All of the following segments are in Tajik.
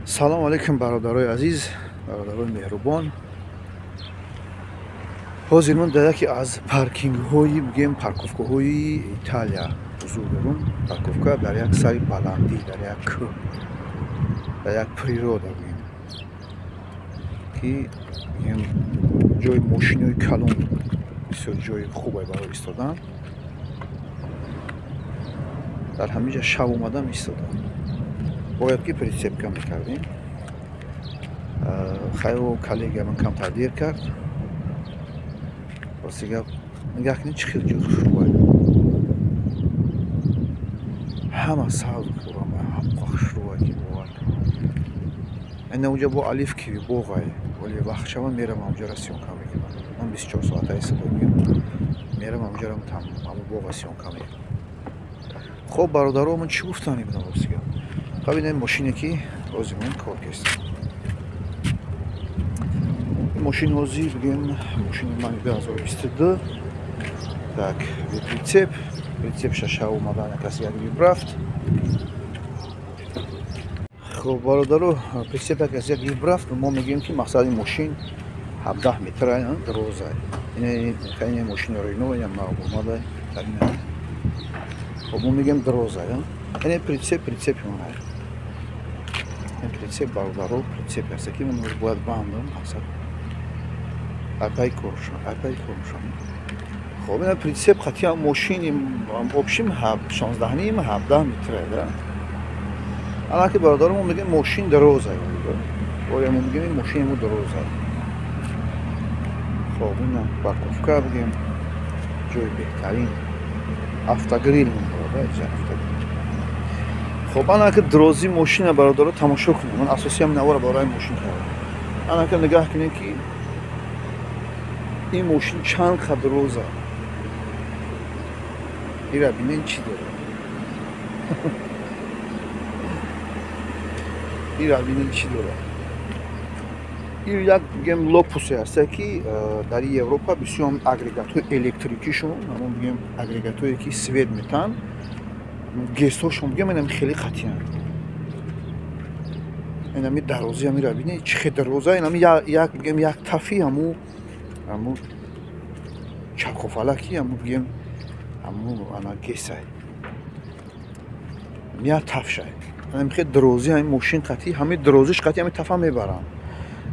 Салом алейкум, бародарои азиз, бародарои меҳрубон. Ҳозир ман дар яке аз паркингҳои, бигем, парковкаҳои Италия ҳузур дорум. Парковка дар як сари баландӣ, дар як кӯҳ, дар як природа, бигем, ки бигем ҷои мошинои калон, бисёр ҷои хубе барои истодан. Дар ҳамин ҷа шаб омадам, истодам. Бояд ки прицепка мекардем. Хайро коллега ман камтар дер кард. Рости гап, нигаҳ кунед, чӣ хел ҷои хушрӯай. Ҳама сабзу хуррам, ҳама хушрӯай, ки бовар. Ина унҷа бо оливковый боғай. Вале вақт шава мерам, ҳамҷара съёмка мекунам. Ман 24 соата истифода мекунам. Мерам ҳамҷарам там ҳамон боға съёмка мекунам. Хоб, бародаро, ман чӣ гуфтам ибн, рости гап? Хоб, ин мошине ки ҳозир ман кор кардам. Мошин ҳозир, бигем, мошини ман 2022. Так, прицеп, прицеп шаша омадан, каси як рафт. Хоб, бародаро, прицеп як аз як рафт. Мо мегӯем, ки мақсади мошин 17 метр дароза. Ин мошини Рено, ин нав омада. Хоб, мо мегӯем дароза. Ин прицеп, прицепи ман. Ин прицеп, бародаро, прицеп аст, ки ман бояд бандам, мақсад апай коршам, апай коршам. Хоб, ин прицеп хати мошини общем 16 ним 17 метр, да. Ана ки, бародаро, мо мегӯем мошин дароза. Оя, мо мегӯем мошини мо дароза. Хоб, ина парковка, бигем, ҷои беҳтарин. Автогриль мебарад, иҷа автогриль. Хоб, ана ки дарози мошина, бародаро, тамошо кунед. Ман асосиам навора барои мошин кардам. Ана ки нигаҳ кунед, ки ин мошин чанд қадр дароза. Ира бинен, чӣ дорад. Ира бинен, чӣ дорад. Ин як, бигем, лопусе ҳаста, ки дар Европа бисёр агрегатҳои электрикишон, ҳамон, бигем, агрегатҳое ки свет метаҳанд, ГЭСҳошон, бигем, инами хеле қатъиянд. Инами дарози ҳамира бинед, чӣ хел дароза. Инами як, бигем, як тафи ҳаму чархофалаки, ҳаму, бигем, ҳаму ана ГЭСай, як тафшай. Инами хел дарози ҳамин мошин қатъи, ҳамин дарозиш қатъи ҳамин тафа мебаранд.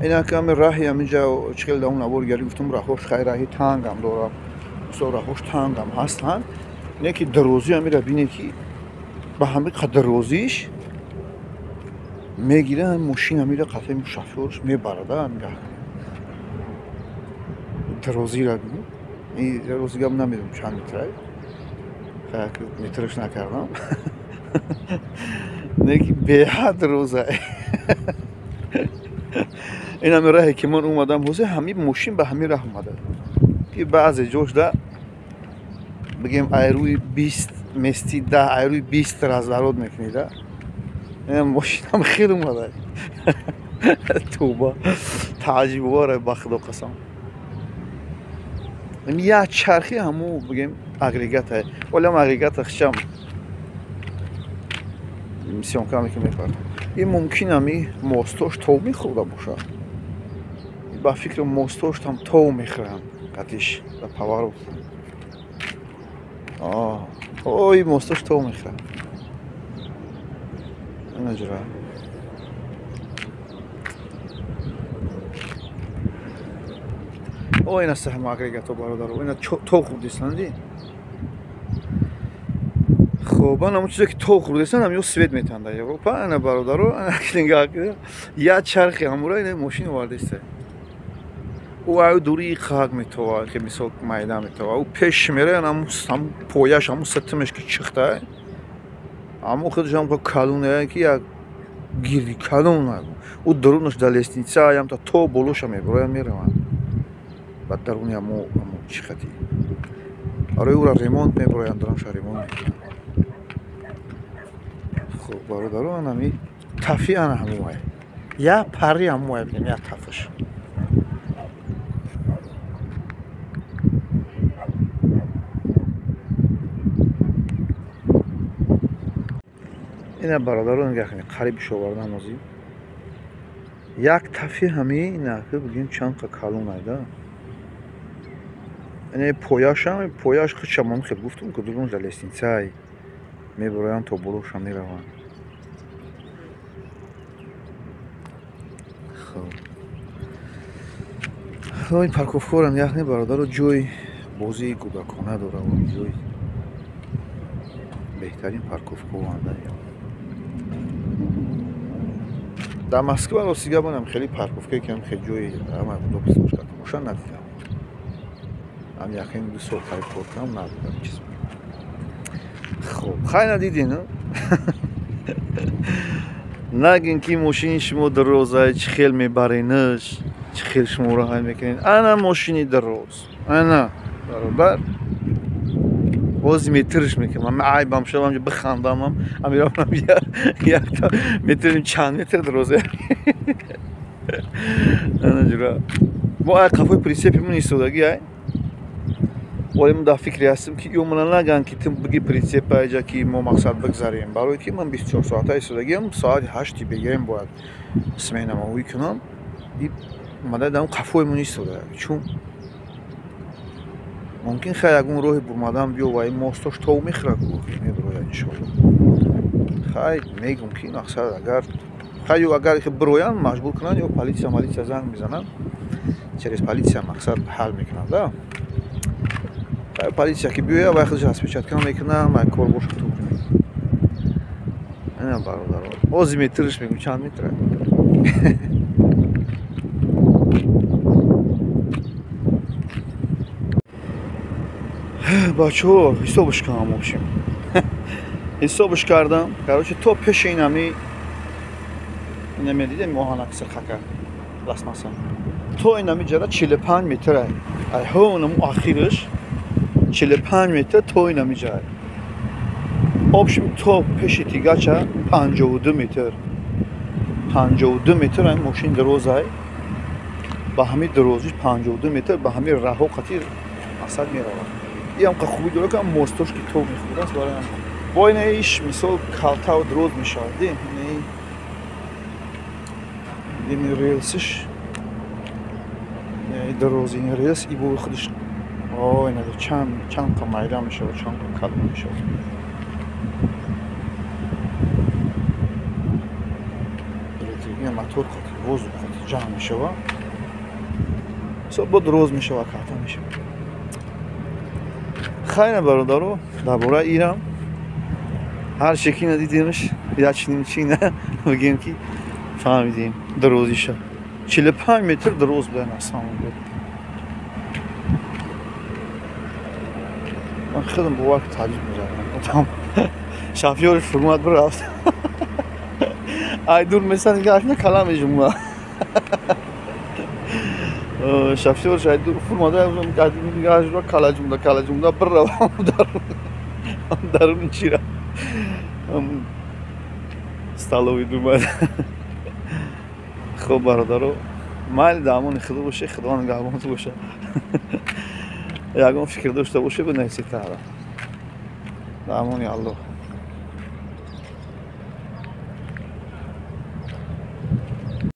Ина ки ҳамин раҳи ҳаминҷа чӣ хел дар он навор гари гуфтам, раҳош хай раҳи тангам дорад, бисёр раҳош тангам ҳастанд. Не ки дарози ҳамира бинед, ки ба ҳамин қадр дарозиш мегира, ҳамин мошин ҳамира қатъи шофёрш мебарада. Нигаҳ, дарозира бинед. Ин рози гап намедонам чанд метрай, метраш накардам, не ки беҳад дароза. Ин ҳамин раҳе ки ман омадам ҳозир, ҳамин мошин ба ҳамин раҳ омада, ки баъзе ҷошда, бигем, айрӯи 20 мести 10, айрӯи 20 разворот мекунида. Мошинам хел омада. Тоба, тааҷибовар, ба худо қасам. Як чархи ҳаму, бигем, агрегата. Олам агрегата хичам съёмка мекунем, мепардам. Ин мумкин ҳами мостош тов мехӯрда бошад. Ба фикри мостош там тов мехӯранд қатиш ба поворот. Ой, мостош тов мехӯрад. Ина ҷура. О, ина саҳма агрегато, бародаро, ина тов хӯрдистанди. Хоб, ана ҳамон чизе ки тов хӯрдисан, ҳамин свет метаҳанд дар Европа. Ана, бародаро, ана нигаҳ кунед, як чархи ҳамура ина мошин овардиста. Ӯ аю дури қак метова, ки мисол майда метова. Ӯ пеш мера, ҳамун пояш, ҳамун сатимеш ки чихта, ҳамун худаш ҳам калоне, ки як гирди калон. Ӯ дарунаш дар лестница ям то болоша мебарояд, мераванд ба даруни ҳамо чӣ хати. Барои ӯра ремонт мебароянд, дарунша ремонт мекунанд. Хоб, бародаро, анами тафи, ана ҳамоай, як пари ҳамоай, бинем, як тафаш. Ина, бародаро, нигаҳ кунед, қариб шовардан ҳозир. Як тафи ҳами ина бигем чанд қа калон айда. Ане пояшам, пояш худшам хел гуфтум, ки дурун за лестницай мебароям то болошам мераванд. Хоб. Ин парковкаҳорам яхне бародаро ҷои бозии кӯдакона дорад, ҷои беҳтарин парковкаҳоанд. Дар Москва рости гап манам хеле парковкае ки хеле ҷои ҳама удобство бошад надидам. Ҳам яқин 2 сол қариб кор кунам надидам чиз. Хоб, хай надидин, нагин ки мошини шумо дарозай, чӣ хел мебаренаш, чӣ хел шуморо ҳай мекунед. Ана мошини дароз, ана бародар бози метрш мекунам, айбам шавам бихандамам, амиравам якта метрим чанд метр дарозе. Ана ҷура мо ай қафои прицепимон истодаги ай. Вале мо дар фикре ҳастем ки ё мана наган ки ту биги прицеп айҷа ки мо мақсад бигзарем, барое ки ман 24 соата истодагиам, соати 8 бегирем бояд сменамавӣ кунам. И мада дар қафоимон истода, чун мумкин хай ягон роҳи бурмадан биё ва ин мостош тов мехӯрад, мебирояд иншоалло. Хай мегум ки мақсад агар хай ё агар бироянд маҷбур кунанд ё полиция малиция занг мезананд, через полиция мақсад ҳал мекунанд. Да полиция ки биёяд вай худаш распечатка мекунад, май кор боша ту. Ана бародаро, ози метрш мегум чанд метр. Бачаҳо ҳисобш кардам, общем ҳисобш кардам. Короче, то пеши инами инаме дидем оҳанак сирхака пластмасса, то инами ҷара 45 метр ай. Ай ҳонаму ахираш 45 метр то инами ҷай. Общем то пеши тигача 52 метр. 52 метр ай мошин дароз ай. Ба ҳами дарозиш 52 метр ба ҳами раҳо қатир мақсад меравад. Иам қа хубӣ дорад ки мостош ки тов мехӯрад барои ҳам. Бо ина иш мисол калтау дроз мешавад. Дим ин релсиш дроз ин релс и бо худиш о ина чанд қа майда мешавад, чанд қа калон мешавад. Ин мотор қати воздух қати ҷамъ мешавад. Мисол бо дроз мешавад, калта мешавад. Хайна бародаро, дар бораи ирам ҳар чизе ки надидемш, як чи на бигем ки фаҳмидем дарозиша. 45 метр дароз буда на самом деле. Ман худам бовар ки таҷиб мезанам. Одам шофёриш фурмад бирафт. Ай дур месан гашна кала межумла. Шофёрш ай дур фурмада гашна кала ҷумла, кала ҷумла биравам дарун чира. Столовый думад. Хоб бародаро, майли дамони худо боше, худо нигаҳбонту боша. Ягон фикр дошта боше, бинависед тара. Дамони Аллоҳ.